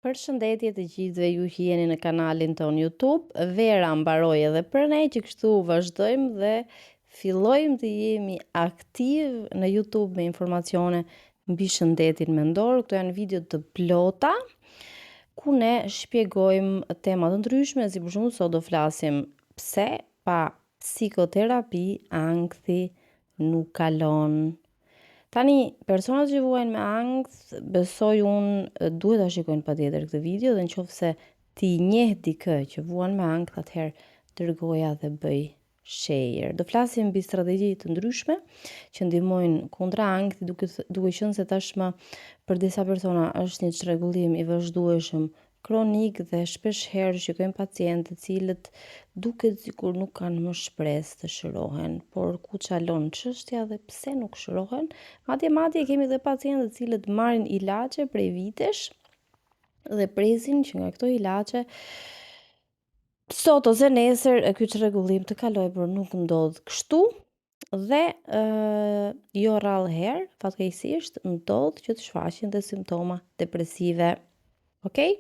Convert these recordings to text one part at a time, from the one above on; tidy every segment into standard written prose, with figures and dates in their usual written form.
Përshëndetje të gjithëve ju që jeni në kanalin tonë YouTube. Vera mbaroi edhe për ne që kështu vazhdojmë dhe fillojmë të jemi aktiv në YouTube me informacione mbi shëndetin mendor. Këto janë video të plota ku ne shpjegojmë tema të ndryshme, si për shembull sot do flasim pse pa psikoterapi ankthi nuk kalon. Tani, personat që vuajnë me ankth, besoj unë duhet ta shikojnë patjetër këtë video dhe në qoftë se ti njeh dikë që vuan me ankth, atëherë dërgoja dhe bëj share. Do flasim mbi strategji të ndryshme që ndihmojnë kundra ankthit, duke duke qenë se tashmë për disa persona është një çrregullim i vazhdueshëm kronik dhe shpesh herë shikojmë pacientë të cilët duket sikur nuk kanë më shpresë të shërohen, por ku çalon çështja dhe pse nuk shërohen? Madje madje kemi dhe pacientë të cilët marrin ilaçe prej vitesh dhe presin që nga këto ilaçe sot ose nesër ky çrregullim të kalojë, por nuk ndodh kështu. Dhe jo rrallë herë, fatkeqësisht, ndodh që të shfaqin dhe simptoma depresive. Okej?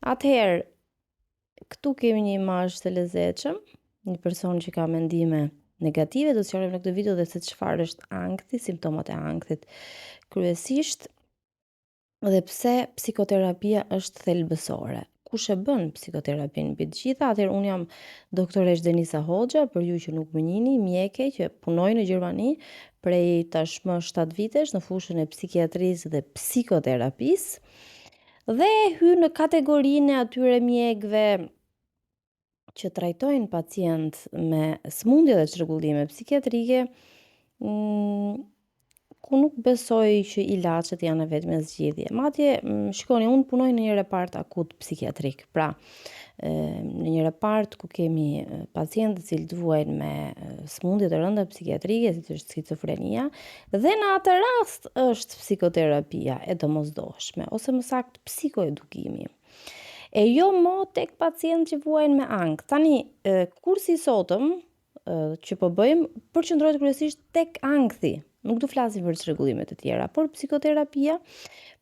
Atëherë, këtu kemi një imazh të lezetshëm, një person që ka mendime negative, do të sqarojmë në këtë video dhe se çfarë është ankthi, simptomat e ankthit kryesisht dhe pse psikoterapia është thelbësore. Kush e bën psikoterapinë mbi të gjitha? Atëherë unë jam doktoreshë Denisa Hoxha, për ju që nuk më njihni, mjeke që punoj në Gjermani prej tashmë 7 vitesh në fushën e psikiatrisë dhe psikoterapisë dhe hyj në kategorinë e atyre mjekëve që trajtojnë pacientë me sëmundje dhe çrregullime psikiatrike, mm, ku nuk besoj që ilaçet janë e vetmja zgjidhje. Madje, mm, shikoni, unë punoj në një repart akut psikiatrik, pra në një repart ku kemi pacientë të cilët vuajnë me sëmundje të rënda psikiatrike, siç është skizofrenia, dhe në atë rast është psikoterapia e domosdoshme, ose më saktë psikoedukimi. E jo mo tek pacientë që vuajnë me ankth. Tani, kursi i sotëm që po bëjmë përqendrohet kryesisht tek ankthi. Nuk do flasim për çrregullime të tjera, por psikoterapia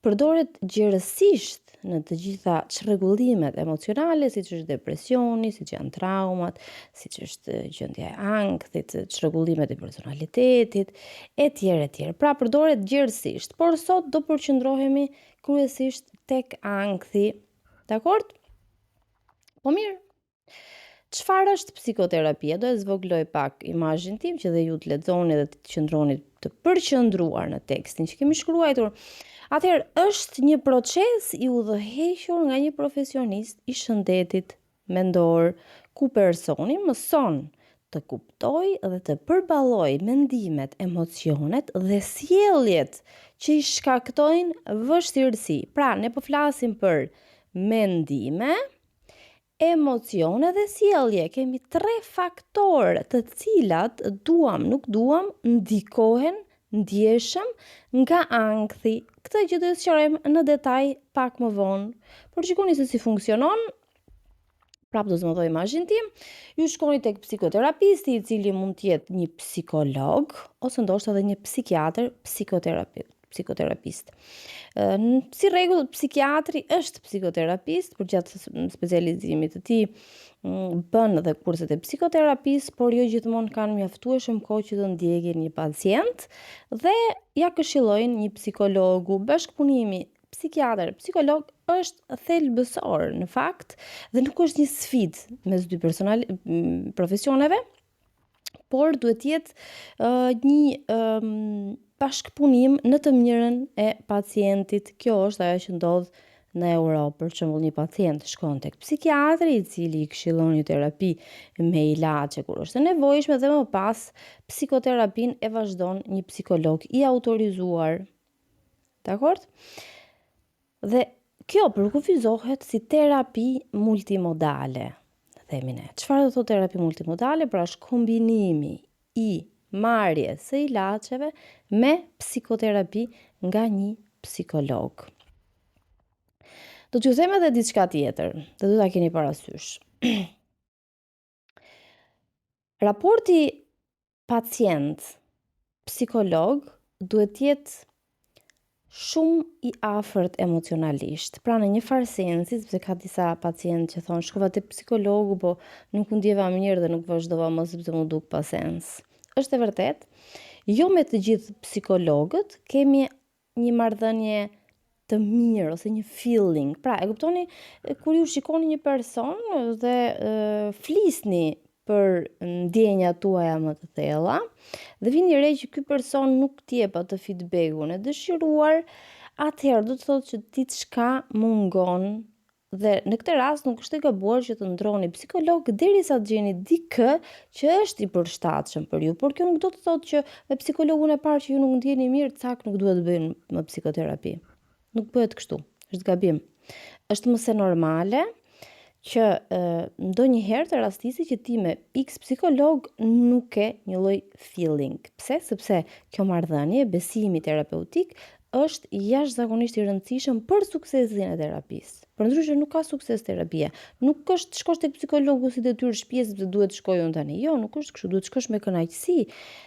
përdoret gjerësisht në të gjitha çrregullimet emocionale, siç është depresioni, siç janë traumat, siç është gjendja e ankthit, çrregullimet e personalitetit, etj etj. Pra përdoret gjerësisht, por sot do përqendrohemi kryesisht tek ankthi. Dakord? Po mirë. Çfarë është psikoterapia? Do e zvogëloj pak imazhin tim që dhe ju të lexoni dhe të qëndroni të përqendruar në tekstin që kemi shkruajtur. Atëherë është një proces i udhëhequr nga një profesionist i shëndetit mendor, ku personi mëson të kuptojë dhe të përballojë mendimet, emocionet dhe sjelljet që i shkaktojnë vështirësi. Pra, ne po flasim për mendime, emocione dhe sjellje. Kemi tre faktorë të cilat duam, nuk duam, ndikohen ndjeshëm nga ankthi. Këtë gjë do e sqarojmë në detaj pak më vonë. Por shikoni se si funksionon. Prapë do zmadhoj imazhin tim. Ju shkoni tek psikoterapisti, i cili mund të jetë një psikolog ose ndoshta edhe një psikiatër psikoterapeut psikoterapist. Si rregull, psikiatri është psikoterapist, përgjatë specializimit të tij mm, bën dhe kurset e psikoterapisë, por jo gjithmonë kanë mjaftueshëm kohë që të ndjekin një pacient dhe ia këshillojnë një psikologu. Bashkëpunimi psikiatër, psikolog është thelbësor në fakt dhe nuk është një sfidë mes dy personal profesioneve, por duhet të jetë uh, një um, bashkëpunim në të mirën e pacientit. Kjo është ajo që ndodh në Europë. Për shembull, një pacient shkon tek psikiatri, i cili i këshillon një terapi me ilaçe kur është e nevojshme dhe më pas psikoterapinë e vazhdon një psikolog i autorizuar. Dakord? Dhe kjo përkufizohet si terapi multimodale, themi ne. Çfarë do thotë terapi multimodale? Pra është kombinimi i marrjes së ilaçeve me psikoterapi nga një psikolog. Do t'ju them edhe diçka tjetër, dhe do ta keni parasysh. Raporti pacient psikolog duhet të jetë shumë i afërt emocionalisht. Pra në një farë sensi, sepse ka disa pacientë që thonë shkova te psikologu, po nuk u ndjeva mirë dhe nuk vazhdova më sepse m'u duk pa sens. Është e vërtetë, jo me të gjithë psikologët kemi një marrëdhënie të mirë ose një feeling. Pra, e kuptoni kur ju shikoni një person dhe e, flisni për ndjenjat tuaja më të thella dhe vini re që ky person nuk të jep atë feedbackun e dëshiruar, atëherë do të thotë që diçka mungon dhe në këtë rast nuk është e gabuar që të ndroni psikolog derisa të gjeni dikë që është i përshtatshëm për ju, por kjo nuk do të thotë që me psikologun e parë që ju nuk ndjeni mirë, cak nuk duhet të bëjnë më psikoterapi. Nuk bëhet kështu, është gabim. Është më se normale që e, ndonjëherë të rastisi që ti me X psikolog nuk ke një lloj feeling. Pse? Sepse kjo marrëdhënie, besimi terapeutik është jashtëzakonisht i rëndësishëm për suksesin e terapisë. Përndryshe nuk ka sukses terapia. Nuk është të shkosh tek psikologu si detyrë shtëpie sepse duhet të shkoj unë tani. Jo, nuk është kështu, duhet të shkosh me kënaqësi,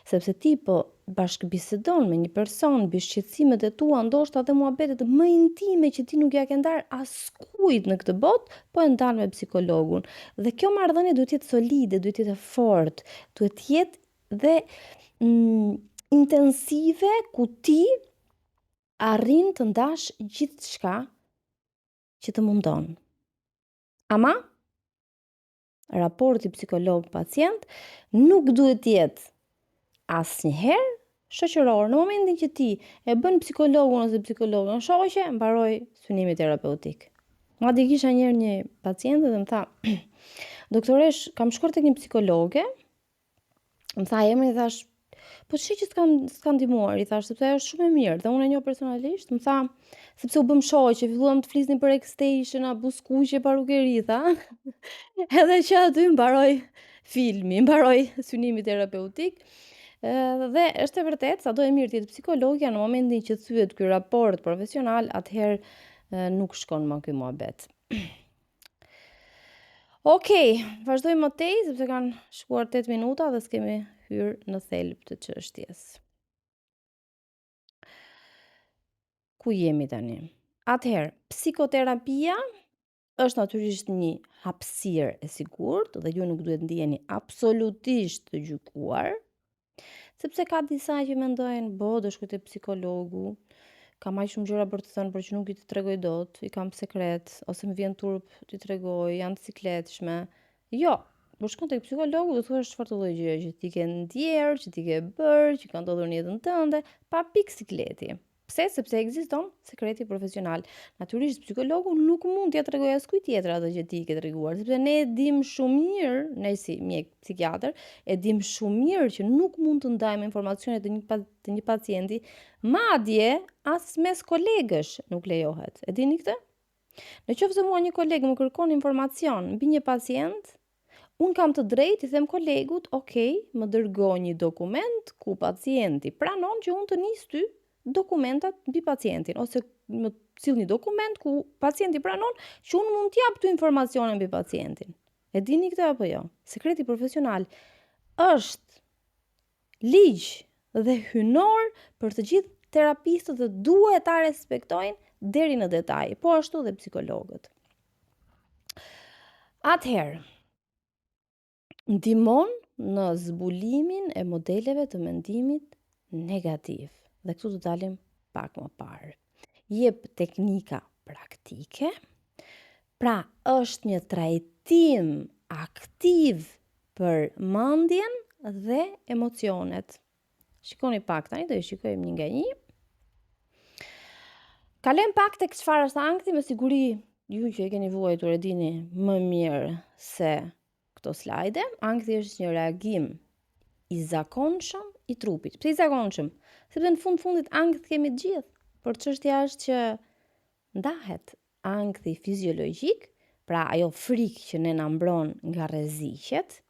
sepse ti po bashkëbisedon me një person mbi shqetësimet e tua, ndoshta edhe muhabetet më intime që ti nuk ia ke ndarë askujt në këtë botë, po e ndan me psikologun. Dhe kjo marrëdhënie duhet të jetë solide, duhet të jetë e fortë, duhet të jetë dhe mm, intensive ku ti arrin të ndash gjithçka që të mundon. Ama raporti psikolog-pacient nuk duhet të jetë asnjëherë shoqëror. Në momentin që ti e bën psikologun ose psikologen shoqe, mbaroi synimi terapeutik. Madje kisha një herë një paciente dhe më tha, doktoresh, kam shkuar tek një psikologe, Më tha emrin i thash, po ç'është që s'ka s'ka ndihmuar, i thash sepse ajo është shumë e mirë dhe unë e njoh personalisht, më tha sepse u bëm shoqe, filluam të flisnim për extension, buzëkuqe, parukeri, tha. Edhe që aty mbaroi filmi, mbaroi synimi terapeutik. Dhe është e vërtetë, sado e mirë të jetë psikologja, në momentin që thyet ky raport profesional, atëherë nuk shkon më ky muhabet. Okej, okay, vazhdojmë më tej, sepse kanë shkuar 8 minuta dhe s'kemi hyrë në thelb të çështjes. Ku jemi tani? Atëherë, psikoterapia është natyrisht një hapësirë e sigurt dhe ju nuk duhet ndiheni absolutisht të gjykuar, Sepse ka disa që mendojnë, bo, do shkoj te psikologu, kam aq shumë gjëra për të thënë, por që nuk i të tregoj dot, i kam sekret, ose më vjen turp t'i tregoj, janë të sikletshme. Jo, po shkon tek psikologu dhe thua çfarëdo lloj gjëje që ti ke ndjerë, që ti ke bërë, që ka ndodhur në jetën tënde, pa pikë sikleti. Pse? Sepse ekziston sekreti profesional. Natyrisht psikologu nuk mund t'ia tregojë askujt tjetër atë që ti i ke treguar, sepse ne e dimë shumë mirë, ne si mjek psikiatër, e dimë shumë mirë që nuk mund të ndajmë informacione të një të një pacienti, madje as mes kolegësh nuk lejohet. E dini këtë? Në qoftë se mua një koleg më kërkon informacion mbi një pacient, unë kam të drejtë t'i them kolegut, ok, më dërgo një dokument ku pacienti pranon që unë të nis ty dokumentat mbi pacientin, ose më sill një dokument ku pacienti pranon që unë mund t'jap ty informacione mbi pacientin. E dini këtë apo jo? Sekreti profesional është ligj dhe hyjnor për të gjithë terapistët dhe duhet ta respektojnë deri në detaj, po ashtu dhe psikologët. Atëherë, ndihmon në zbulimin e modeleve të mendimit negativ. Dhe këtu do dalim pak më parë. Jep teknika praktike, pra është një trajtim aktiv për mendjen dhe emocionet. Shikoni pak tani, do i shikojmë një nga një. Kalojmë pak tek çfarë është ankthi, me siguri ju që e keni vuajtur e dini më mirë se këto slajde. Ankthi është një reagim i zakonshëm i trupit. Pse i zakonshëm? Sepse në fund fundit ankth kemi të gjithë, por çështja është që ndahet ankthi fiziologjik, pra ajo frikë që ne na mbron nga rreziqet,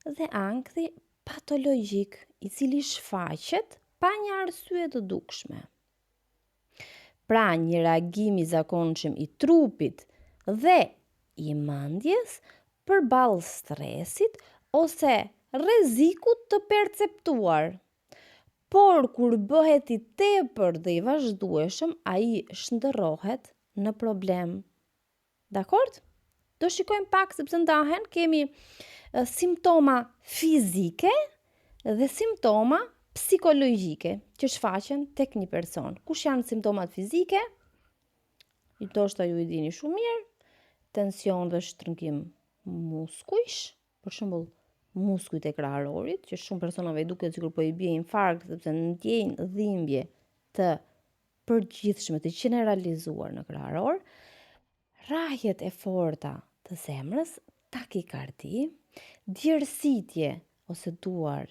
dhe ankthi patologjik, i cili shfaqet pa një arsye të dukshme. Pra një reagim i zakonshëm i trupit dhe i mendjes përballë stresit ose rrezikut të perceptuar. Por kur bëhet i tepërt dhe i vazhdueshëm, ai shndërrohet në problem. Dakord? Do shikojmë pak sepse ndahen, kemi simptoma fizike dhe simptoma psikologjike që shfaqen tek një person. Kush janë simptomat fizike? Ndoshta ju i dini shumë mirë, tension dhe shtrëngim muskujsh, për shembull muskujt e kraharorit, që shumë personave i duket sikur po i bie infarkt sepse ndjejnë dhimbje të përgjithshme të gjeneralizuar në kraharor, rrahjet e forta të zemrës, takikardi, djersitje ose duar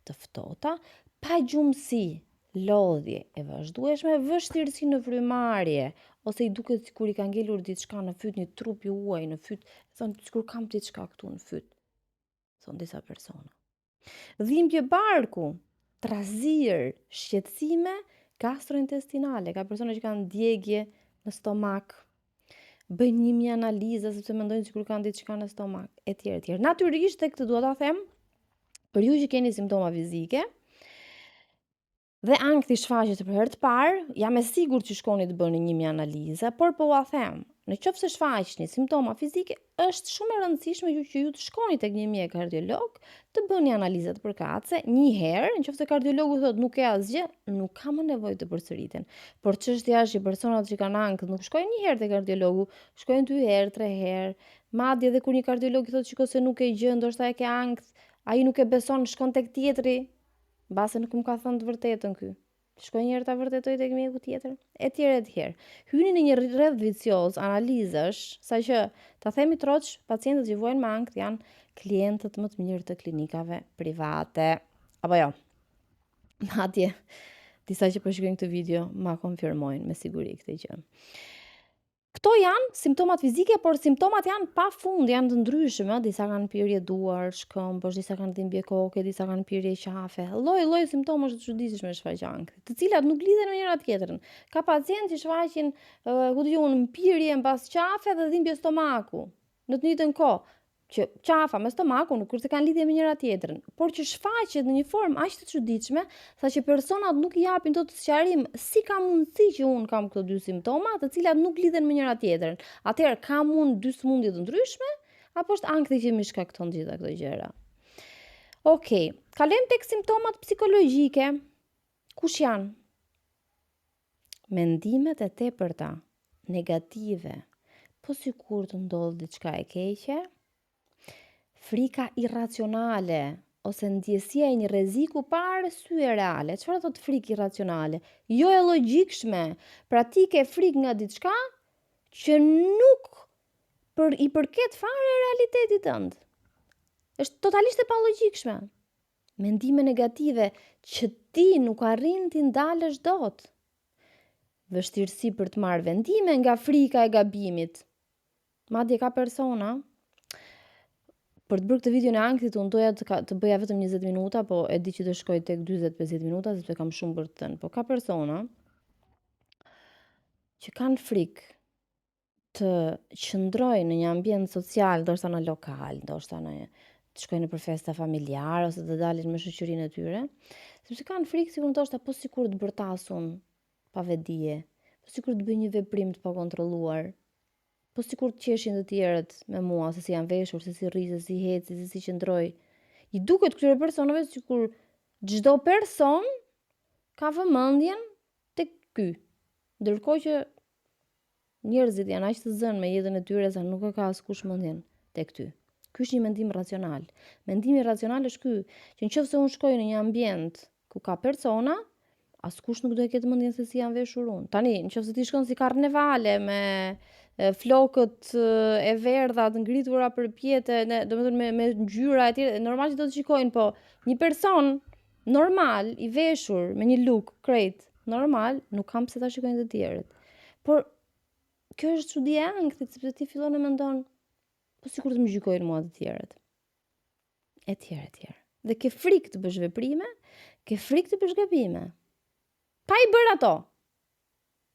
të ftohta, pagjumësi, lodhje e vazhdueshme, vështirësi në frymëmarrje ose i duket sikur i ka ngelur diçka në fyt, një trup i huaj në fyt, thonë sikur kam diçka këtu në fyt. Thonë disa persona. Dhimbje barku, trazirë, shqetësime gastrointestinale, ka persona që kanë djegie në stomak, bëjnë një mijë analiza sepse mendojnë sikur kanë diçka në stomak, etj etj. Natyrisht dhe këtë dua ta them, për ju që keni simptoma fizike, dhe ankthi shfaqet për herë të parë, jam e sigurt që shkoni të bëni një mijë analiza, por po ua them, në qoftë se shfaqni simptoma fizike, është shumë e rëndësishme ju që ju të shkoni tek një mjek kardiolog, të bëni analizat përkatëse një herë, në qoftë se kardiologu thotë nuk ke asgjë, nuk ka më nevojë të përsëriten. Por çështja është që personat që kanë ankth nuk shkojnë një herë te kardiologu, shkojnë dy herë, tre herë. Madje edhe kur një kardiolog i thotë shiko se nuk ke gjë, ndoshta e ke ankth, ai nuk e beson, shkon tek tjetri. Mbase nuk më ka thënë të vërtetën ky. Shkoj një herë ta vërtetoj tek mjeku tjetër, etj etj. Hyni në një rreth vicioz analizash, saqë ta themi troç, pacientët që vuajnë me ankth janë klientët më të mirë të klinikave private. Apo jo. Madje disa që po shikojnë këtë video ma konfirmojnë me siguri këtë gjë. Këto janë simptomat fizike, por simptomat janë pa fund, janë të ndryshme, disa kanë mpirje duarsh, këmbësh, disa kanë dhimbje koke, disa kanë mpirje qafe. Lloj lloj simptomash të çuditshme shfaq ankthi, të cilat nuk lidhen me njëra tjetrën. Ka pacientë që shfaqin, uh, ku di unë, mpirje mbas qafe dhe dhimbje stomaku në të njëjtën kohë që qafa me stomakun nuk është se kanë lidhje me njëra tjetrën, por që shfaqet në një formë aq të çuditshme, saqë personat nuk i japin dot sqarim si ka mundësi që unë kam këto dy simptoma, të cilat nuk lidhen me njëra tjetrën. Atëherë kam unë dy sëmundje të ndryshme apo është ankthi që m'i shkakton të gjitha këto gjëra? Okej, okay. kalojmë tek simptomat psikologjike. Kush janë? Mendimet e tepërta, negative, po sikur të ndodhë diçka e keqe, frika irracionale ose ndjesia e një rreziku pa arsye reale. Çfarë thotë frikë irracionale? Jo e logjikshme. Pra ti ke frikë nga diçka që nuk për i përket fare realitetit tënd. Është totalisht e palogjikshme. Mendime negative që ti nuk arrin t'i ndalësh dot. Vështirësi për të marrë vendime nga frika e gabimit. Madje ka persona për të bërë këtë videon e ankthit unë doja të, ka, të bëja vetëm 20 minuta, po e di që do shkoj tek 40-50 minuta sepse kam shumë për të thënë. Po ka persona që kanë frikë të qëndrojnë në një ambient social, ndoshta në lokal, ndoshta në të shkojnë nëpër festa familjare ose të dalin me shoqërinë e tyre, sepse kanë frikë sikur ndoshta po sikur të bërtas unë pa vetëdije, po sikur të bëj një veprim të pakontrolluar, po sikur të qeshin të tjerët me mua se si jam veshur, se si rri, se si eci, se si qëndroj. I duket këtyre personave sikur çdo person ka vëmendjen tek ky. Ndërkohë që Njerëzit janë aq të zënë me jetën e tyre sa nuk e ka askush mendjen tek ty. Ky është një mendim racional. Mendimi racional është ky, që në qoftë se unë shkoj në një ambient ku ka persona, askush nuk do e ketë mendjen se si jam veshur unë. Tani, në qoftë se ti shkon si karnevale me flokët e verdha të ngritura përpjetë, domethënë me me ngjyra e tjera, normal që do të shikojnë, po një person normal, i veshur me një look krejt normal, nuk kam pse ta shikojnë të tjerët. Por kjo është çudia e ankthit, sepse ti fillon e mendon, po sikur të më gjykojnë mua të tjerët. E tjerë, e tjerë. Dhe ke frikë të bësh veprime, ke frikë të bësh gabime. Pa i bërë ato.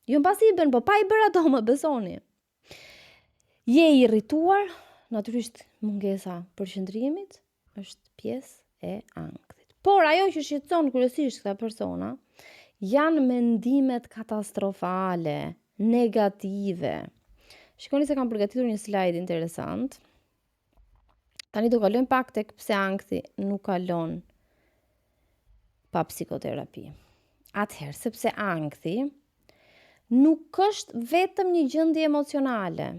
Jo mbasi i bën, po pa i bërë ato, më besoni. Je i irrituar, natyrisht mungesa përqendrimit është pjesë e ankthit. Por ajo që shqetëson kryesisht këta persona janë mendimet katastrofale, negative. Shikoni se kam përgatitur një slajd interesant. Tani do kalojmë pak tek pse ankthi nuk kalon pa psikoterapi. Atëherë, sepse ankthi nuk është vetëm një gjendje emocionale.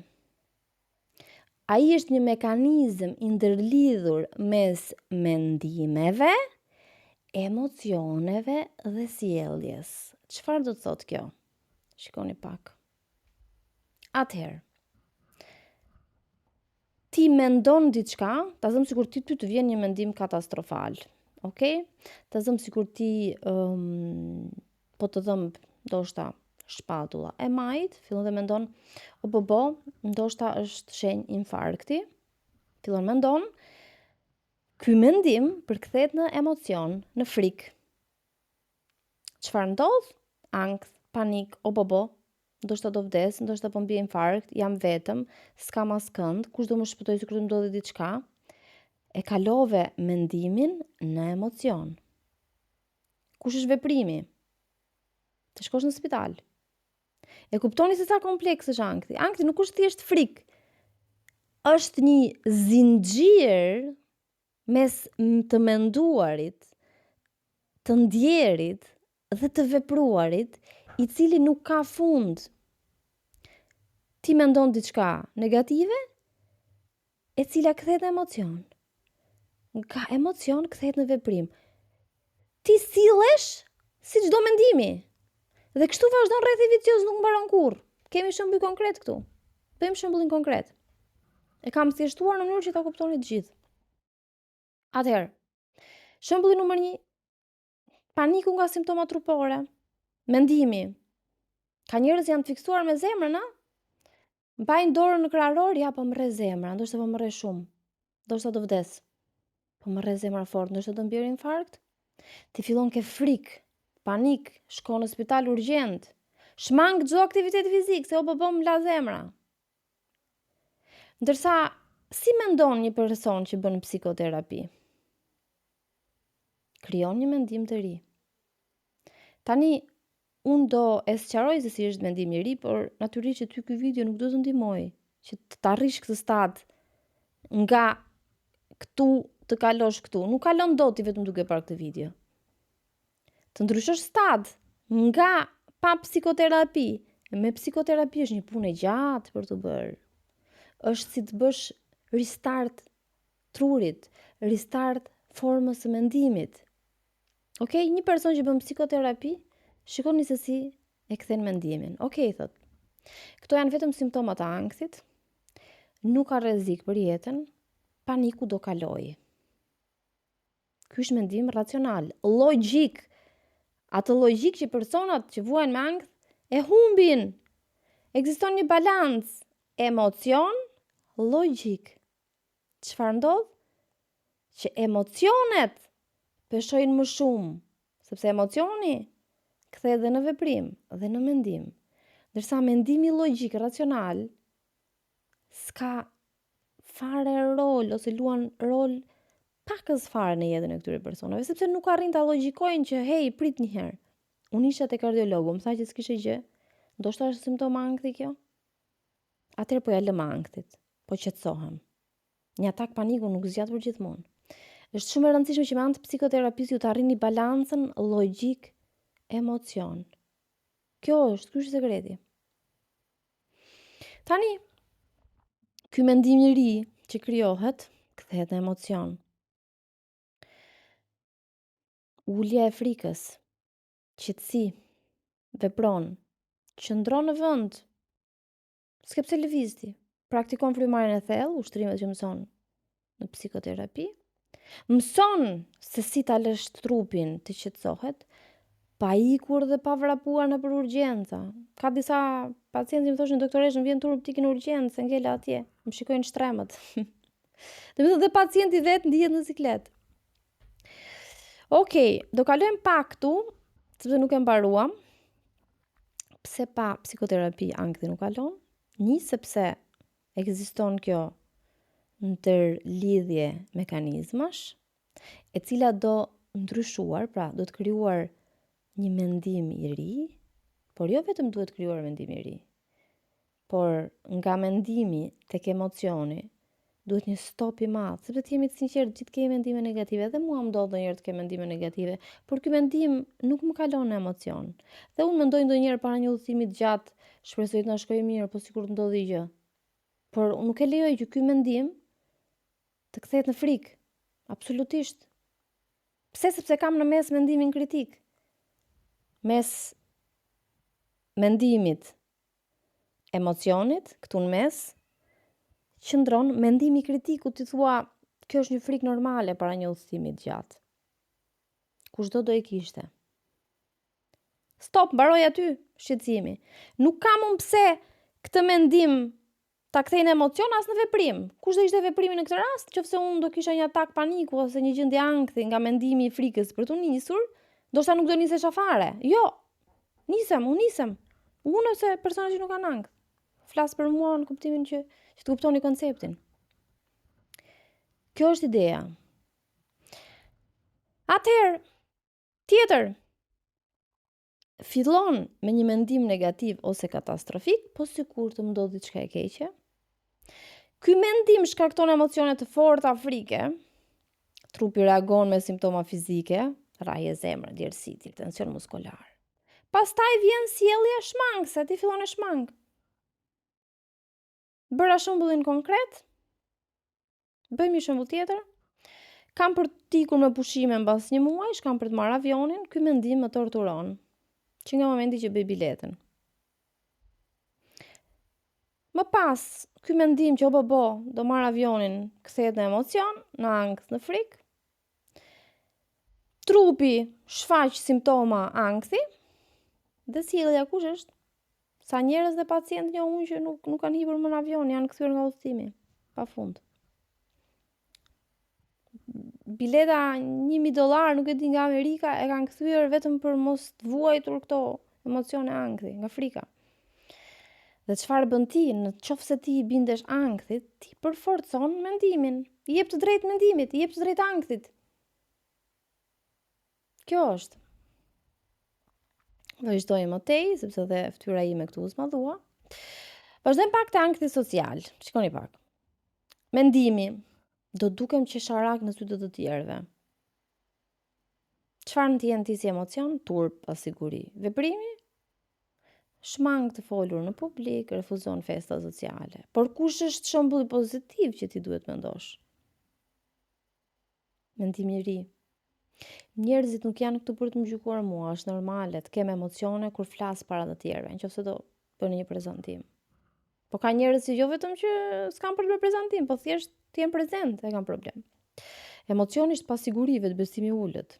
Ai është një mekanizëm i ndërlidhur mes mendimeve, emocioneve dhe sjelljes. Çfarë do të thotë kjo? Shikoni pak. Atëherë, ti mendon diçka, ta zëmë sikur ti ty të vjen një mendim katastrofal. Okej? Ta zëmë sikur ti um, po të dhëmb ndoshta shpatulla e majtë, fillon dhe mendon, o bo bo, ndoshta është shenjë infarkti, fillon mendon, ky mendim përkthehet në emocion, në frikë. Çfarë ndodh? Ankth, panik, o bo bo, ndoshta do vdes, ndoshta po më bie infarkt, jam vetëm, s'kam askënd, kush do më shpëtojë sikur të ndodhi diçka? E kalove mendimin në emocion. Kush është veprimi? Të shkosh në spital. E kuptoni se sa kompleks është ankthi? Ankthi nuk është thjesht frikë. Është një zinxhir mes të menduarit, të ndjerit dhe të vepruarit, i cili nuk ka fund. Ti mendon diçka negative, e cila kthehet në emocion. Nga emocion kthehet në veprim. Ti sillesh siç do mendimi. Dhe kështu vazhdon rrethi vicioz nuk mbaron kurrë. Kemi shembuj konkret këtu. Bëjmë shembullin konkret. E kam thjeshtuar në mënyrë që ta kuptoni të gjithë. Atëherë, shembulli numër 1, paniku nga simptoma trupore, mendimi. Ka njerëz janë të fiksuar me zemrën, a? Mbajnë dorën në kraharor, ja po më rreh zemra, ndoshta po më rreh shumë. Ndoshta do vdes. Po më rreh zemra fort, ndoshta do më bjerë infarkt. Ti fillon ke frikë, panik, shkon në spital urgjent. Shmang çdo aktivitet fizik, se o po po më la zemra. Ndërsa si mendon një person që bën psikoterapi? Krijon një mendim të ri. Tani Unë do e sqaroj se si është mendimi i ri, por natyrisht që ty ky video nuk do të ndihmojë që të arrish këtë stad nga këtu të kalosh këtu. Nuk kalon dot ti vetëm duke parë këtë video. Të ndryshosh stad nga pa psikoterapi me psikoterapi është një punë e gjatë për të bërë. Është si të bësh restart trurit, restart formës së mendimit. Ok, një person që bën psikoterapi, shikoni se si e kthen mendimin. Ok, thotë. Këto janë vetëm simptoma të ankthit. Nuk ka rrezik për jetën, paniku do kalojë. Ky është mendim racional, logjik. Atë logjikë që personat që vuajnë me ankth e humbin. Ekziston një balancë emocion logjik. Çfarë ndodh? Që emocionet peshojnë më shumë, sepse emocioni kthehet dhe në veprim dhe në mendim. Ndërsa mendimi logjik, racional, s'ka fare rol ose luan rol pakëz fare në jetën e këtyre personave, sepse nuk arrin ta logjikojnë që hej, prit një herë. Unë isha te kardiologu, më tha që s'kishte gjë. Ndoshta është simptomë ankthi kjo? Atëherë po ja lë ankthit, po qetësohem. Një atak paniku nuk zgjat për gjithmonë. Është shumë e rëndësishme që me anë të psikoterapisë ju të arrini balancën logjik emocion. Kjo është, ky është sekreti. Tani, ky mendim i ri që krijohet, kthehet në emocion. Ulja e frikës, qetësi, vepron, qëndron në vend, S'ke pse lëviz ti. Praktikon frymëmarrjen e thellë, ushtrimet që mëson në psikoterapi. Mëson se si ta lësh trupin të qetësohet, pa ikur dhe pa vrapuar nëpër urgjenca. Ka disa pacientë që më thoshin doktoreshë, më vjen turp të iki në urgjencë, se ngela atje, më shikojnë shtremët. Domethënë dhe pacienti vetë ndihet në siklet. Okej, do kalojmë pak këtu, sepse nuk e mbaruam. Pse pa psikoterapi ankthi nuk kalon? Një, sepse ekziston kjo ndërlidhje mekanizmash, e cila do ndryshuar, pra duhet krijuar një mendim i ri, por jo vetëm duhet krijuar mendim i ri, por nga mendimi tek emocioni duhet një stop i madh, sepse të jemi të sinqertë, gjithë kemi mendime negative, edhe mua më ndodh ndonjëherë të kem mendime negative, por ky mendim nuk më kalon në emocion. Dhe unë mendoj ndonjëherë para një udhëtimi të gjatë, shpresoj të na shkojë mirë, po sikur të ndodhi gjë. Por unë nuk e lejoj që ky mendim të kthehet në frikë. Absolutisht. Pse? Sepse kam në mes mendimin kritik. Mes mendimit, emocionit, këtu në mes, qëndron mendimi kritik ku ti thua, kjo është një frikë normale para një udhëtimi të gjatë. Kushdo do e kishte. Stop, mbaroi aty shqetësimi. Nuk kam unë pse këtë mendim ta kthej në emocion as në veprim. Kush do ishte veprimi në këtë rast? Qoftë se unë do kisha një atak paniku ose një gjendje ankthi nga mendimi i frikës për t'u nisur, ndoshta nuk do nisesha fare. Jo. Nisem, unë nisem. Unë ose persona që nuk kanë ankth. Flas për mua në kuptimin që që të kuptoni konceptin. Kjo është ideja. Atëherë, tjetër, fillon me një mendim negativ ose katastrofik, po sikur të më ndodhë diçka e keqe. Ky mendim shkakton emocione të forta frike. Trupi reagon me simptoma fizike, rrahje zemre, djersitje, tension muskular. Pastaj vjen sjellja shmangëse, ti fillon e shmang. Bëra shembullin konkret. Bëjmë një shembull tjetër. Kam për të ikur me pushime mbas një muajsh, kam për të marrë avionin, ky mendim më torturon. Që nga momenti që bëj biletën. Më pas, ky mendim që o bo bo, do marr avionin, kthehet në emocion, në ankth, në frikë. Trupi shfaq simptoma ankthi dhe sjellja kush është? Sa njerëz dhe pacientë njoh unë që nuk nuk kanë hipur më në avion, janë kthyer nga udhëtimi, pa fund. Bileta 1000 dollar, nuk e di nga Amerika, e kanë kthyer vetëm për mos të vuajtur këto emocione ankthi, nga frika. Dhe çfarë bën ti, në qoftë se ti i bindesh ankthit, ti përforcon mendimin. I jep të drejtë mendimit, i jep të drejtë ankthit. Kjo është. Vazhdojmë më tej, sepse dhe fytyra ime këtu u zmadhua. Vazhdojmë pak te ankthi social. Shikoni pak. Mendimi, do dukem qesharak në sy të të tjerëve. Çfarë ndjen ti si emocion? Turp, pasiguri. Veprimi? Shmang të folur në publik, refuzon festa sociale. Por kush është shembulli pozitiv që ti duhet mendosh? Mendim i ri. Njerëzit nuk janë këtu për të më gjykuar mua, është normale të kem emocione kur flas para të tjerëve, nëse do bëni një prezantim. Po ka njerëz që jo vetëm që s'kan për të bërë prezantim, po thjesht të jenë prezent e kanë problem. Emocioni është pasiguri, vetëbesimi i ulët.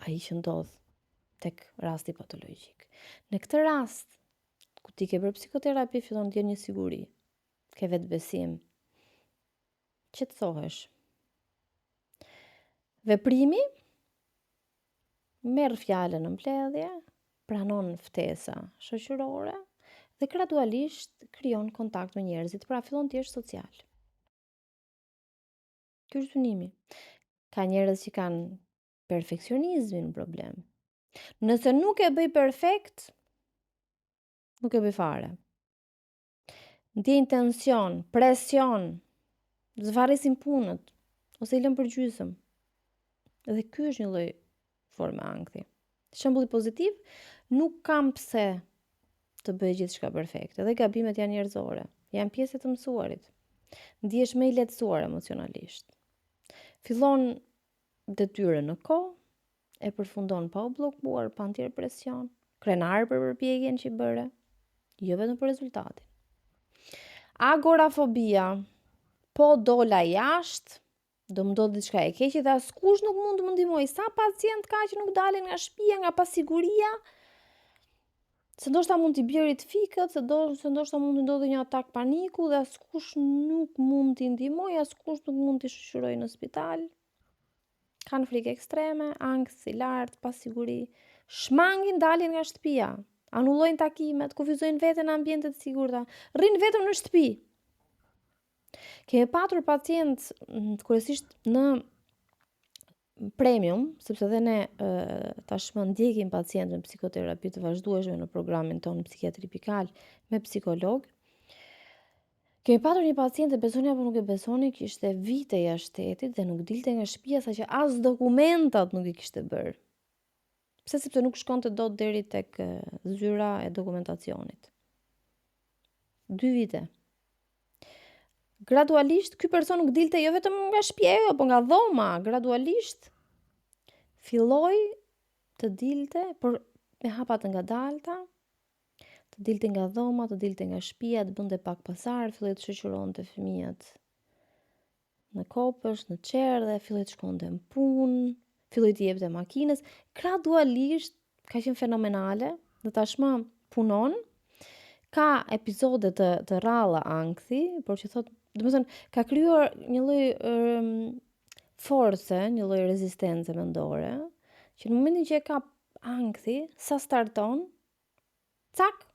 Ai që ndodh tek rasti patologjik. Në këtë rast, ku ti ke bërë psikoterapi, fillon të ndjen një siguri, ke vetëbesim, qetësohesh. Veprimi merr fjalën në mbledhje, pranon ftesa shoqërore dhe gradualisht krijon kontakt me njerëzit, pra fillon të jesh social. Ky është synimi. Ka njerëz që kanë perfeksionizmin problem. Nëse nuk e bëj perfekt, nuk e bëj fare. Ndjejnë tension, presion, zvarrisin punët, ose i lënë për gjysëm. Dhe ky është një lloj forme ankthi. Shembulli pozitiv, nuk kam pse të bëj gjithçka perfekte. Dhe gabimet janë njerëzore, janë pjesë e të mësuarit. Ndihesh më i lehtësuar emocionalisht. Fillon detyrën në kohë, e përfundon pa u bllokuar, pa ndjerë presion, krenar për përpjekjen që bëre, jo vetëm për rezultatin. Agorafobia, po dola jashtë, do më ndodhë diçka e keqe dhe askush nuk mund të më ndihmojë. Sa pacientë ka që nuk dalin nga shtëpia, nga pasiguria, se ndoshta mund t'i bjerë të fikët, se, do, se ndoshta mund t'i ndodhë një atak paniku dhe askush nuk mund t'i ndihmojë, askush nuk mund t'i shoqërojë në spital. Kanë frikë ekstreme, ankth i lartë, pasiguri, shmangin daljen nga shtëpia, anullojnë takimet, kufizojnë veten në ambiente të sigurta, rrinë vetëm në shtëpi. Kemi patur pacientë, mm, kryesisht në premium, sepse dhe ne tashmë ndjekim pacientë me psikoterapi të vazhdueshme në programin tonë psikiatri pikal me psikolog. Kemi patur një pacient, e besoni apo nuk e besoni, kishte vite jashtë shtetit dhe nuk dilte nga shtëpia saqë as dokumentat nuk i kishte bërë. Pse sepse nuk shkonte dot deri tek zyra e dokumentacionit. Dy vite. Gradualisht ky person nuk dilte jo vetëm nga shtëpia, jo, po nga dhoma, gradualisht filloi të dilte, por me hapa të ngadalta, të dilte nga dhoma, të dilte nga shtëpia, të bënte pak pazar, filloi të shoqëronte fëmijët në kopësht, në çerdhe, filloi të shkonte në punë, filloi t'i jepte makinës, gradualisht ka qenë fenomenale dhe tashmë punon. Ka episode të të rralla ankthi, por që thotë, domethënë ka krijuar një lloj um, force, një lloj rezistence mendore, që në momentin që e kap ankthi, sa starton, Cak!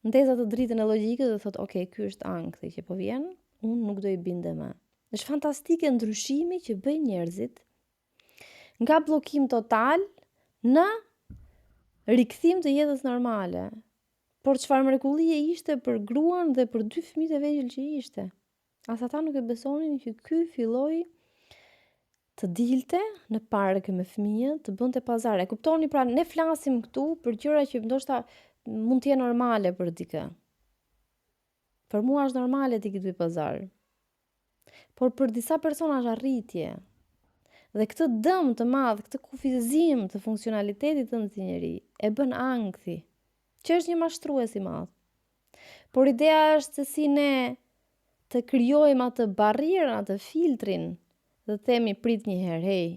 Ndez atë dritën e logjikës dhe thotë, ok, ky është ankthi që po vjen, unë nuk do i bindem më. Është fantastike ndryshimi që bëjnë njerëzit nga bllokim total në rikthim të jetës normale. Por çfarë mrekullie ishte për gruan dhe për dy fëmijët e vegjël që ishte. As ata nuk e besonin që ky filloi të dilte në park me fëmijët, të bënte pazar. E kuptoni pra, ne flasim këtu për gjëra që ndoshta mund të jenë normale për dikë. Për mua është normale të iki të bëj pazar. Por për disa persona është arritje. Dhe këtë dëm të madh, këtë kufizim të funksionalitetit tënd si njeri, e bën ankthi, që është një mashtrues i madh. Por ideja është se si ne të krijojmë atë barrierën, atë filtrin dhe të themi prit një herë, hej,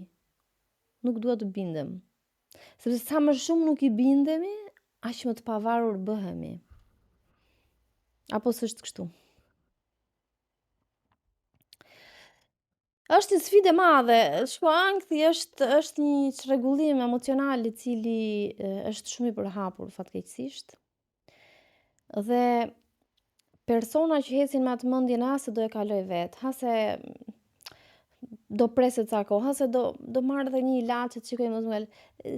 nuk dua të bindem. Sepse sa më shumë nuk i bindemi, aq më të pavarur bëhemi. Apo s'është kështu? Është një sfidë e madhe. Shiko, ankthi është është një çrregullim emocional i cili është shumë i përhapur fatkeqësisht. Dhe persona që ecin me atë mendjen ha se do e kaloj vetë, ha se do pres e ca kohë, ha se do do marr edhe një ilaç të shikoj mos më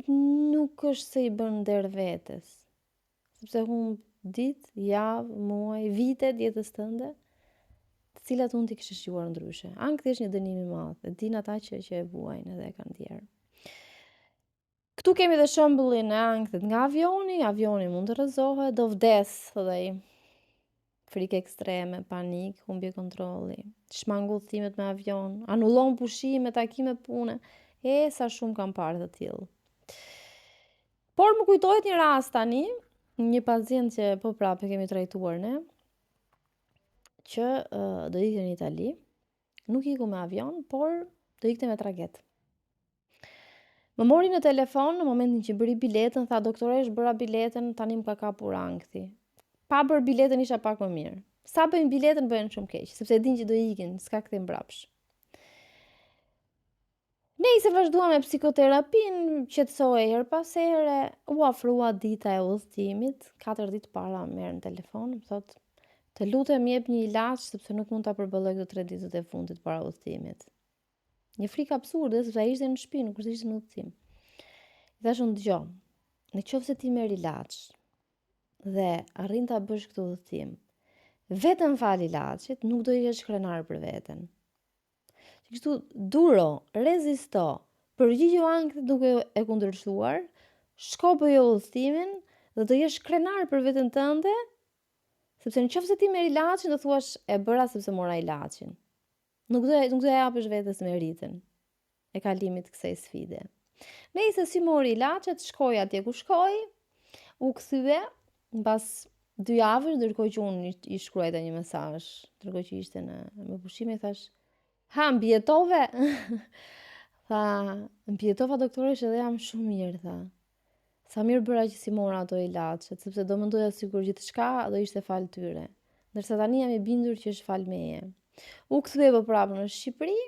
nuk është se i bën nder vetes. Sepse humb ditë, javë, muaj, vite të jetës tënde, të cilat mund t'i kishe shijuar ndryshe. Ankthi është një dënim i madh, e dinë ata që që e vuajnë edhe e kanë ndjerë. Këtu kemi dhe shembullin e ankthit nga avioni, avioni mund të rrëzohet, do vdes, thotë ai. Frikë ekstreme, panik, humbje kontrolli, shmang udhëtimet me avion, anullon pushime, takime pune. E sa shumë kam parë të tillë. Por më kujtohet një rast tani, një pacient që po prapë e kemi trajtuar ne, që uh, do ikte në Itali, nuk iku me avion, por do ikte me traget. Më mori në telefon në momentin që bëri biletën, tha doktoreshë bëra biletën, tani më ka kapur ankthi. Pa bërë biletën isha pak më mirë. Sa bëjnë biletën bëhen shumë keq, sepse e dinë që do ikin, s'ka kthim mbrapsht. Nejse vazhduam me psikoterapinë, qetësohej herë pas here, u afrua dita e udhëtimit, 4 ditë para më merr në telefon, më thotë, të lutem më jep një ilaç sepse nuk mund ta përballoj këto 3 ditët e fundit para udhëtimit. Një frikë absurde, sepse ai ishte në shtëpi, nuk ishte në udhëtim. I thashë unë dëgjo, në qoftë se ti merr ilaç dhe arrin ta bësh këtë udhëtim, vetëm falë ilaçit, nuk do jesh krenar për veten. Që kështu duro, rezisto, përgjigju ankthit duke e kundërshtuar, shko bëje udhëtimin dhe do jesh krenar për veten tënde, sepse në qoftë se ti merr ilaçin, do thuash e bëra sepse mora ilaçin. Nuk do nuk do ia japësh vetes meritën e kalimit të kësaj sfide. Nejse si mori ilaçet, shkoi atje ku shkoi, u kthye mbas dy javësh, ndërkohë që unë i, i shkruajta një mesazh, ndërkohë që ishte në me pushime i thashë, "Ha, mbijetove?" tha, "Mbijetova doktoreshë edhe jam shumë mirë," tha. Sa mirë bëra që s'i mora ato ilaçet, sepse do mendoja sikur gjithçka do ishte falë tyre. Ndërsa tani jam i bindur që është falë meje. U kthye po prapë në Shqipëri,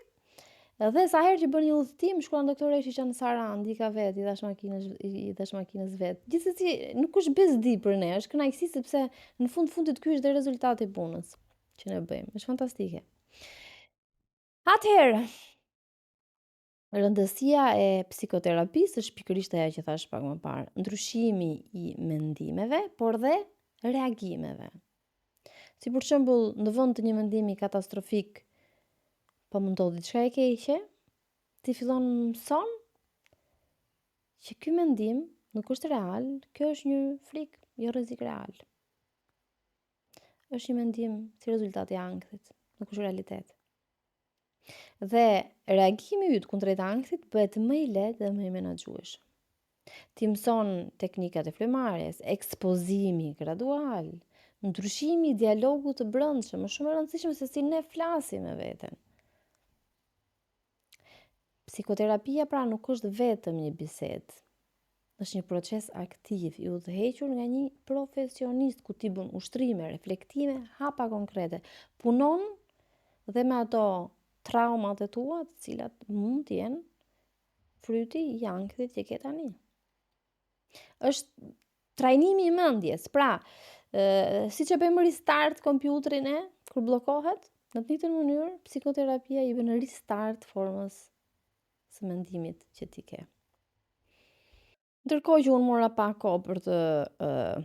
dhe sa herë që bën një udhëtim, shkruan doktoreshë isha në Sarandë, ika vetë, i dhashë makinës, i dhashë makinës vetë. Gjithsesi, nuk është bezdi për ne, është kënaqësi sepse në fund fundit ky është dhe rezultati i punës që ne bëjmë. Është fantastike. Atëherë, Rëndësia e psikoterapisë është pikërisht ajo që thashë pak më parë, ndryshimi i mendimeve, por dhe reagimeve. Si për shembull, në vend të një mendimi katastrofik, po më ndodh diçka e keqe, ti fillon mëson që ky mendim nuk është real, kjo është një frikë, jo rrezik real. Është një mendim si rezultat i ankthit, nuk është realitet. Dhe reagimi yt kundrejt ankthit bëhet më i lehtë dhe më i menaxhueshëm. Ti mëson teknikat e frymëmarrjes, ekspozimi gradual, ndryshimi i dialogut të brendshëm, është shumë e rëndësishme se si ne flasim me veten. Psikoterapia pra nuk është vetëm një bisedë. Është një proces aktiv i udhëhequr nga një profesionist ku ti bën ushtrime, reflektime, hapa konkrete. Punon dhe me ato traumat e tua, të cilat mund të jenë fryti i ankthit që ke tani. Është trajnimi i mendjes. Pra, ë siç e bëjmë restart kompjuterin e kur bllokohet, në të njëjtën mënyrë psikoterapia i bën restart formës së mendimit që ti ke. Ndërkohë që unë mora pak kohë për të uh,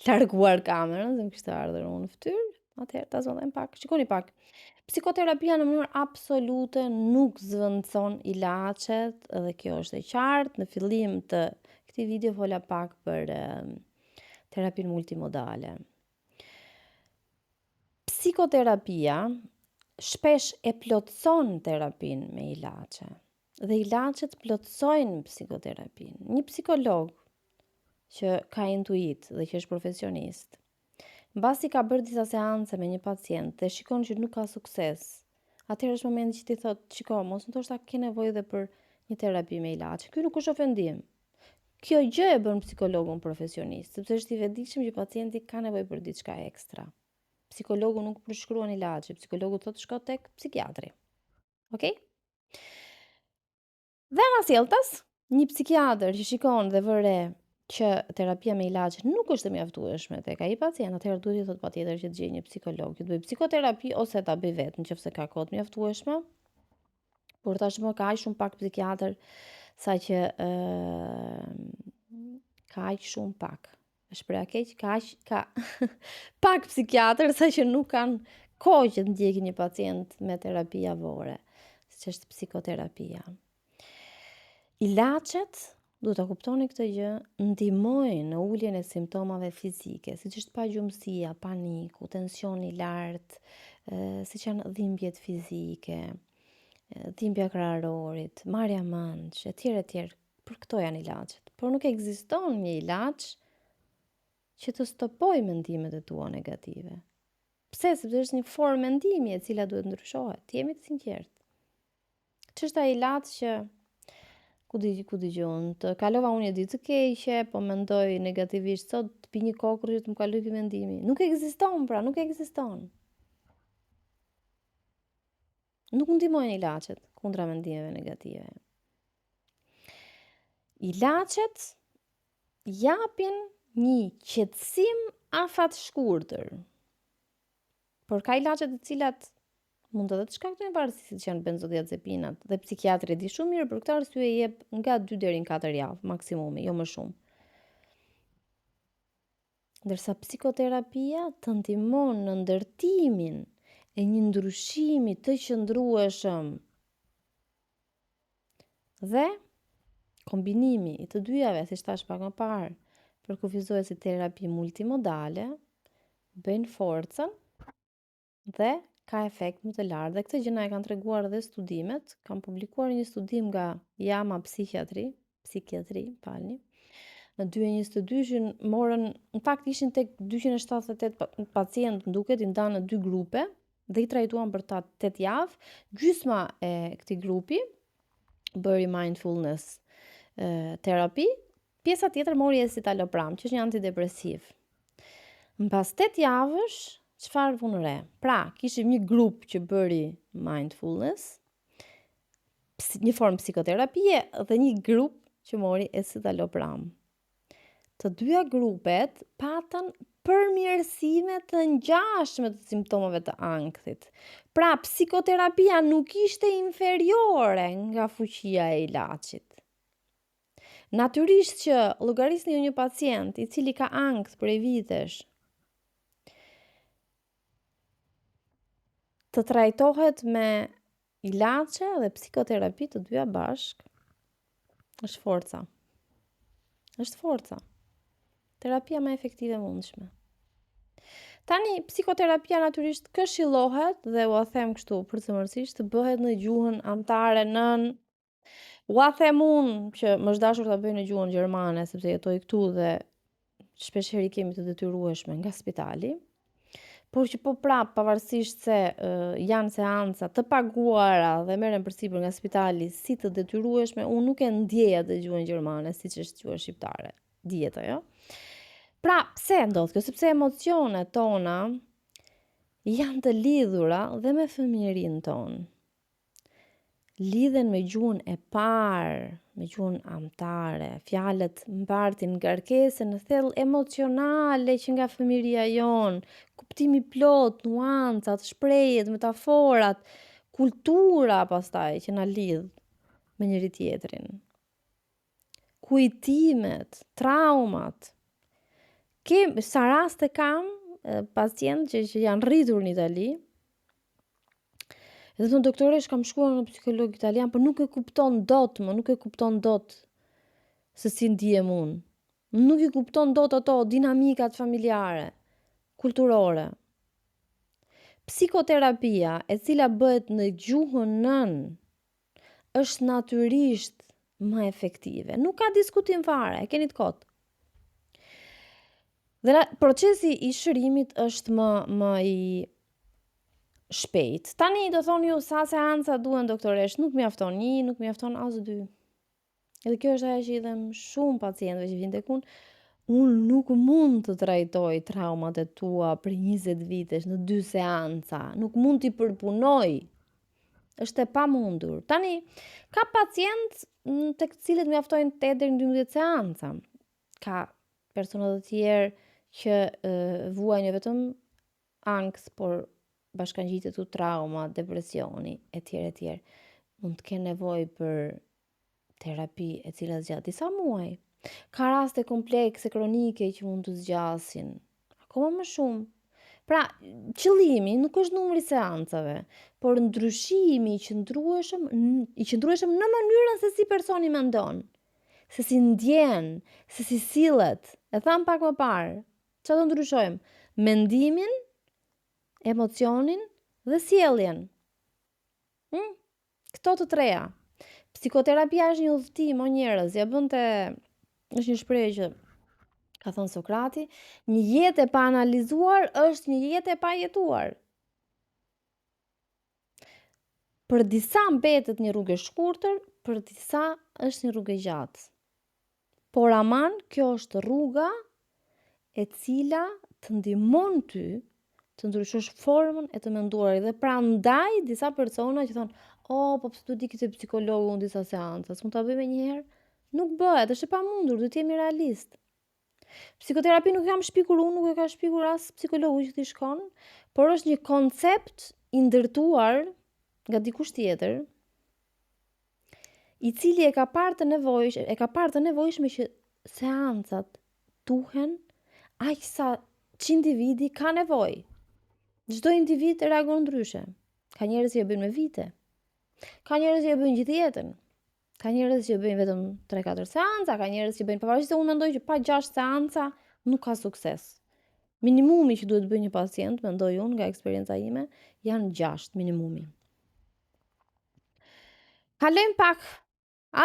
larguar kamerën, se më kishte ardhur unë në fytyrë, atëherë ta zmadhojmë pak. Shikoni pak. Psikoterapia në mënyrë absolute nuk zëvendëson ilaçet dhe kjo është e qartë. Në fillim të këtij video fola pak për terapinë multimodale. Psikoterapia shpesh e plotëson terapinë me ilaçe dhe ilaçet plotësojnë psikoterapinë. Një psikolog që ka intuitë dhe që është profesionist, mbasi ka bërë disa seance me një pacient dhe shikon që nuk ka sukses, atëherë është momenti që t'i thotë, shiko, mos ndoshta ke nevojë dhe për një terapi me ilaçe. Ky nuk është ofendim. Kjo gjë e bën psikologun profesionist, sepse është i vetëdijshëm që pacienti ka nevojë për diçka ekstra. Psikologu nuk përshkruan ilaçe, psikologu thotë shko tek psikiatri. Okej? Okay? Dhe anasjelltas, një psikiatër që shikon dhe vë re që terapia me ilaçe nuk është e mjaftueshme tek ai pacient, atëherë duhet t'i thotë patjetër që të gjejë një psikolog, që të bëjë psikoterapi ose ta bëjë vetë nëse ka kohë të mjaftueshme. Por tashmë ka aq shumë pak psikiatër sa që ë ka aq shumë pak. E shpreha keq, ka aq ka pak psikiatër sa që nuk kanë kohë që të ndjekin një pacient me terapi javore, siç është psikoterapia. Ilaçet, duhet ta kuptoni këtë gjë, ndihmojnë në uljen e simptomave fizike, siç është pagjumësia, paniku, tensioni i lartë, siç janë dhimbjet fizike, dhimbja e kraharorit, marrja mendsh, etj etj. Për këto janë ilaçet. Por nuk ekziston një ilaç që të stopojë mendimet e tua negative. Pse? Sepse është një formë mendimi e cila duhet ndryshohet. Të jemi të sinqertë. Ç'është ai ilaç që ku di ku dëgjon, të kalova unë një ditë të keqe, po mendoj negativisht sot, të pi një kokërr që të më kalojë ky mendimi. Nuk ekziston pra, nuk ekziston. Nuk ndihmojnë ilaçet kundra mendimeve negative. Ilaçet japin një qetësim afatshkurtër. Por ka ilaçe të cilat mund edhe të shkaktojnë varësi, siç janë benzodiazepinat dhe psikiatri e di shumë mirë për këtë arsye jep nga 2 deri në 4 javë maksimumi, jo më shumë. Ndërsa psikoterapia të ndihmon në ndërtimin e një ndryshimi të qëndrueshëm. Dhe kombinimi i të dyjave, siç thashë pak më parë, përkufizohet si terapi multimodale, bëjnë forcën dhe ka efekt më të lartë. Dhe këtë gjë na e kanë treguar edhe studimet. Kam publikuar një studim nga JAMA Psikiatri, Psikiatri, falni. Në 2022-shin morën, në fakt ishin tek 278 pacientë, më duket, i ndanë në dy grupe dhe i trajtuan për 8 javë. Gjysma e këtij grupi bëri mindfulness terapi, pjesa tjetër mori escitalopram, që është një antidepresiv. Mbas 8 javësh, çfarë vunë re? Pra, kishim një grup që bëri mindfulness, një formë psikoterapie dhe një grup që mori escitalopram. Të dyja grupet patën përmirësime të ngjashme të simptomave të ankthit. Pra, psikoterapia nuk ishte inferiore nga fuqia e ilaçit. Natyrisht që llogarisni ju një pacient i cili ka ankth prej vitesh, të trajtohet me ilaçe dhe psikoterapi të dyja bashkë, është forca. Është forca. Terapia më efektive e mundshme. Tani, psikoterapia natyrisht këshillohet dhe ua them kështu përzemërsisht të bëhet në gjuhën amtare nënë Ua them unë që më është dashur ta bëj në gjuhën gjermane sepse jetoj këtu dhe shpesh herë i kemi të detyrueshme nga spitali. Por që po prap, pavarësisht se uh, janë seanca të paguara dhe merren përsipër nga spitali si të detyrueshme, unë nuk e ndjej atë gjuhën gjermane siç është gjuha shqiptare. Dihet ajo. Pra, pse ndodh kjo? Sepse emocionet tona janë të lidhura dhe me fëmijërinë tonë. lidhen me gjuhën e parë, me gjuhën amtare. Fjalët mbartin ngarkesën e thellë emocionale që nga fëmijëria jonë, kuptimi i plotë, nuancat, shprehjet, metaforat, kultura pastaj që na lidh me njëri-tjetrin. Kujtimet, traumat. Kem, sa raste kam pacientë që, që janë rritur në Itali, Dhe thonë doktoreshë kam shkuar në psikolog italian, por nuk e kupton dot më, nuk e kupton dot se si ndihem unë. Nuk i kupton dot ato dinamikat familjare, kulturore. Psikoterapia, e cila bëhet në gjuhën nënë, është natyrisht më efektive. Nuk ka diskutim fare, e keni të kotë. Dhe na, procesi i shërimit është më, më i shpejt. Tani do thoni ju sa seanca duhen doktoreshë, nuk mjafton një, nuk mjafton as dy. Edhe kjo është ajo që i them shumë pacientëve që vijnë tek unë, unë nuk mund të trajtoj traumat e tua për 20 vitesh në dy seanca, nuk mund t'i përpunoj. Është e pamundur. Tani, ka pacientë tek të cilët mjaftojnë 8 deri në 12 seanca. Ka persona të tjerë që vuajnë jo vetëm ankth, por bashkangjitet këtu trauma, depresioni, e tjerë, e tjerë. Mund të kenë nevojë për terapi e cila zgjat disa muaj. Ka raste komplekse, kronike që mund të zgjasin akoma më shumë. Pra, qëllimi nuk është numri i seancave, por ndryshimi i qëndrueshëm, i qëndrueshëm në mënyrën se si personi mendon, se si ndjen, se si sillet. E thamë pak më parë, çfarë do ndryshojmë? Mendimin, emocionin dhe sjelljen. Hm? Këto të treja. Psikoterapia është një udhëtim o njerëz, ja bënte është një shprehje që ka thënë Sokrati, një jetë e paanalizuar është një jetë e pajetuar. Për disa mbetet një rrugë e shkurtër, për disa është një rrugë e gjatë. Por aman kjo është rruga e cila të ndihmon ty të ndryshosh formën e të menduarit dhe prandaj disa persona që thonë, "Oh, po pse duhet të iki te psikologu unë disa seanca, s'mund ta bëj menjëherë?" Nuk bëhet, është e pamundur, duhet të jemi realist. Psikoterapi nuk e kam shpikur unë, nuk e ka shpikur as psikologu që ti shkon, por është një koncept i ndërtuar nga dikush tjetër, i cili e ka parë të nevojshme, e ka parë të nevojshme që seancat duhen aq sa ç'individi ka nevojë. Çdo individ reagon ndryshe. Ka njerëz që e bëjnë me vite. Ka njerëz që e bëjnë gjithë jetën. Ka njerëz që bëjnë vetëm 3-4 seanca, ka njerëz që bëjnë pavarësisht se unë mendoj që pa 6 seanca nuk ka sukses. Minimumi që duhet të bëjë një pacient, mendoj unë nga eksperienca ime, janë 6 minimumi. Kalojmë pak.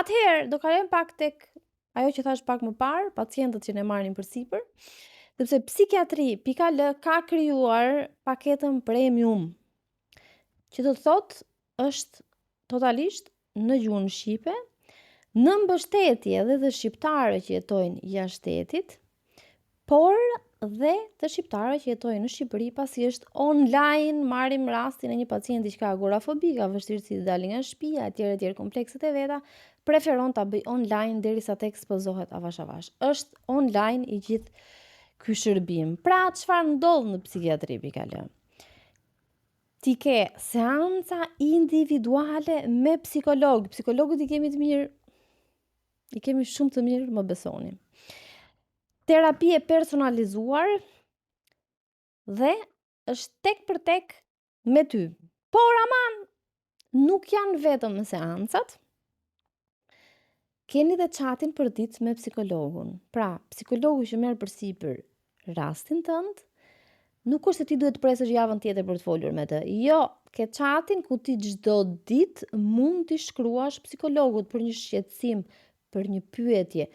Atëherë do kalojmë pak tek ajo që thashë pak më parë, pacientët që ne marrim përsipër, sepse psikiatri.al ka krijuar paketën premium, që do të thotë është totalisht në gjuhën shqipe, në mbështetje edhe të shqiptarëve që jetojnë jashtë shtetit, por dhe të shqiptarëve që jetojnë në Shqipëri, pasi është online, marrim rastin e një pacienti që ka agorafobi, ka vështirësi të dalë nga shtëpia, etj etj komplekset e veta, preferon ta bëjë online derisa të ekspozohet avash avash. Është online i gjithë Ky shërbim. Pra, çfarë ndodh në psikiatri pikë al? Ti ke seanca individuale me psikolog. Psikologët i kemi të mirë. I kemi shumë të mirë, më besoni. Terapi e personalizuar dhe është tek për tek me ty. Por aman, nuk janë vetëm seancat. Keni dhe chatin për ditë me psikologun. Pra, psikologu që merr përsipër rastin tënd, nuk është se ti duhet të presësh javën tjetër për të folur me të. Jo, ke chatin ku ti çdo ditë mund t'i shkruash psikologut për një shqetësim, për një pyetje,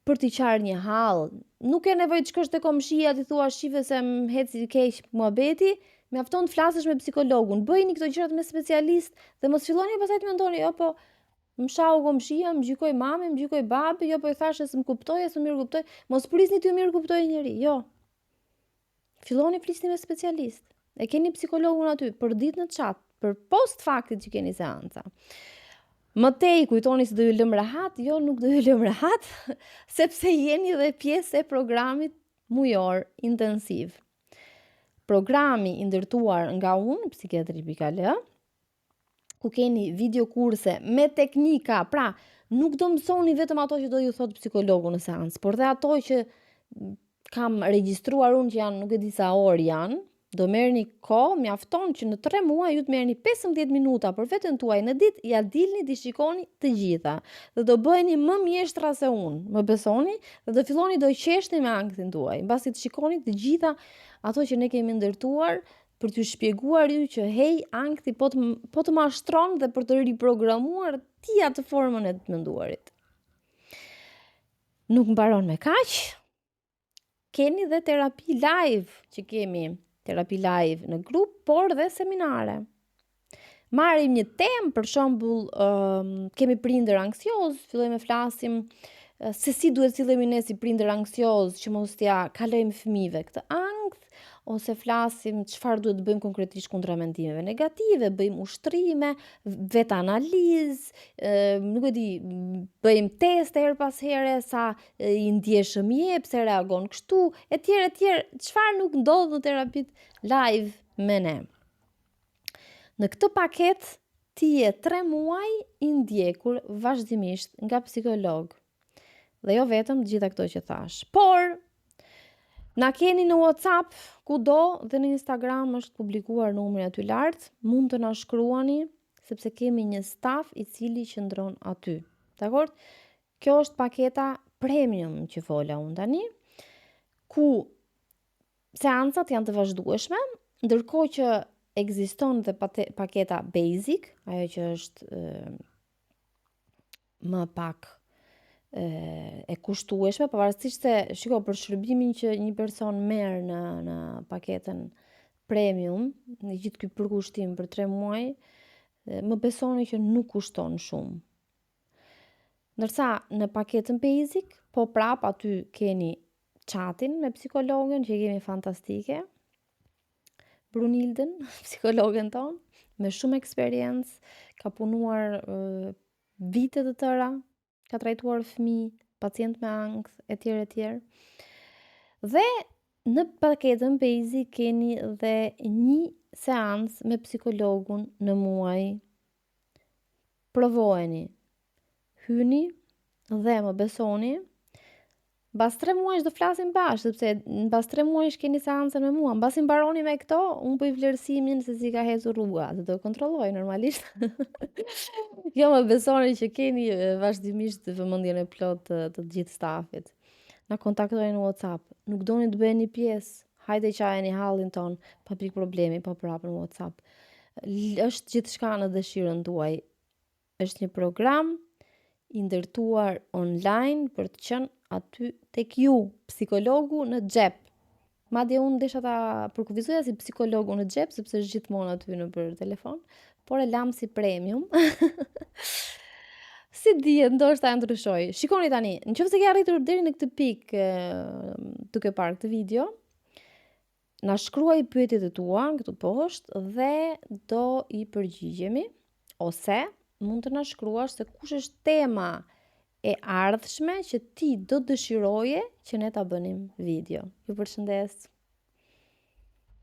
për t'i qarë një hall. Nuk ke nevojë të shkosh te komshia t'i thuash shife se më eci keq muhabeti, mjafton të flasësh me psikologun. Bëjini këto gjërat me specialist dhe mos filloni pastaj të mendoni, jo po më shau komshia, më gjykoi mami, më gjykoi babi, jo po i thashë se më kuptoi, se më mirëkuptoi. Mos prisni t'ju mirëkuptojë njeri, jo. Filloni flisni me specialist. E keni psikologun aty për ditë në chat, përpos faktit që keni seanca. Më tej kujtoni se do ju lëm rahat, jo nuk do ju lëm rahat, sepse jeni dhe pjesë e programit mujor intensiv. Programi i ndërtuar nga unë, psikiatri pikë al, ku keni video kurse me teknika, pra nuk do mësoni vetëm ato që do ju thotë psikologu në seancë, por dhe ato që kam regjistruar unë që janë nuk e di sa orë janë, do merrni kohë, mjafton që në 3 muaj ju të merrni 15 minuta për veten tuaj në ditë, ja dilni t'i shikoni të gjitha dhe do bëheni më mjeshtra se unë, më besoni, dhe do filloni do qeshni me ankthin tuaj, mbasi të shikoni të gjitha ato që ne kemi ndërtuar për t'ju shpjeguar ju që hej, ankthi po të po të mashtron dhe për të riprogramuar ti atë formën e të menduarit. Nuk mbaron me kaq. Keni dhe terapi live që kemi terapi live në grup, por dhe seminare. Marrim një temë, për shembull, um, kemi prindër anksioz, fillojmë flasim se si duhet sillemi ne si prindër anksioz që mos t'ia kalojmë fëmijëve këtë ankth ose flasim çfarë duhet të bëjmë konkretisht kundra mendimeve negative, bëjmë ushtrime, vetanalizë, nuk e di, bëjmë teste herë pas here sa i ndjeshëm je, pse reagon kështu, etj etj, çfarë nuk ndodh në terapitë live me ne. Në këtë paketë ti je 3 muaj i ndjekur vazhdimisht nga psikolog. Dhe jo vetëm të gjitha këto që thashë. Por na keni në WhatsApp, kudo dhe në Instagram është publikuar numri aty lart, mund të na shkruani sepse kemi një staf i cili qëndron aty. Dakord? Kjo është paketa premium që fola unë tani, ku Seancat janë të vazhdueshme, ndërkohë që ekziston dhe paketa basic, ajo që është e, më pak e, e kushtueshme, pavarësisht se shiko për shërbimin që një person merr në në paketën premium, në gjithë ky përkushtim për 3 muaj, më besoni që nuk kushton shumë. Ndërsa në paketën basic, po prap aty keni chatin me psikologen që kemi fantastike, Brunildën, psikologen tonë, me shumë eksperiencë, ka punuar uh, vite të tëra, ka trajtuar fëmijë, pacientë me ankth, etj, etj. Dhe në paketën Basic keni dhe një seancë me psikologun në muaj. Provojeni. Hyni dhe më besoni, Mbas 3 muajsh do flasim bashkë, sepse mbas 3 muajsh keni seancën me mua. Mbasi mbaroni me këto, unë bëj vlerësimin se si ka ecur rruga, dhe do kontrolloj normalisht. jo, më besoni që keni vazhdimisht vëmendjen e plotë të, të gjithë stafit. Na kontaktoni në WhatsApp. Nuk doni të bëheni pjesë, hajde qajeni hallin tonë, pa pikë problemi, po prapë në WhatsApp. Është gjithçka në dëshirën tuaj. Është një program i ndërtuar online për të qenë aty tek ju, psikologu në xhep. Madje unë desha ta përkufizoja si psikologu në xhep sepse është gjithmonë aty nëpër telefon, por e lamë si premium. si dihet, ndoshta e ndryshoj. Shikoni tani, në qoftë se ke arritur deri në këtë pikë duke parë këtë video, Na shkruaj pyetjet e tua këtu poshtë dhe do i përgjigjemi ose mund të na shkruash se kush është tema e ardhshme që ti do dëshiroje që ne ta bënim video. Ju përshëndes.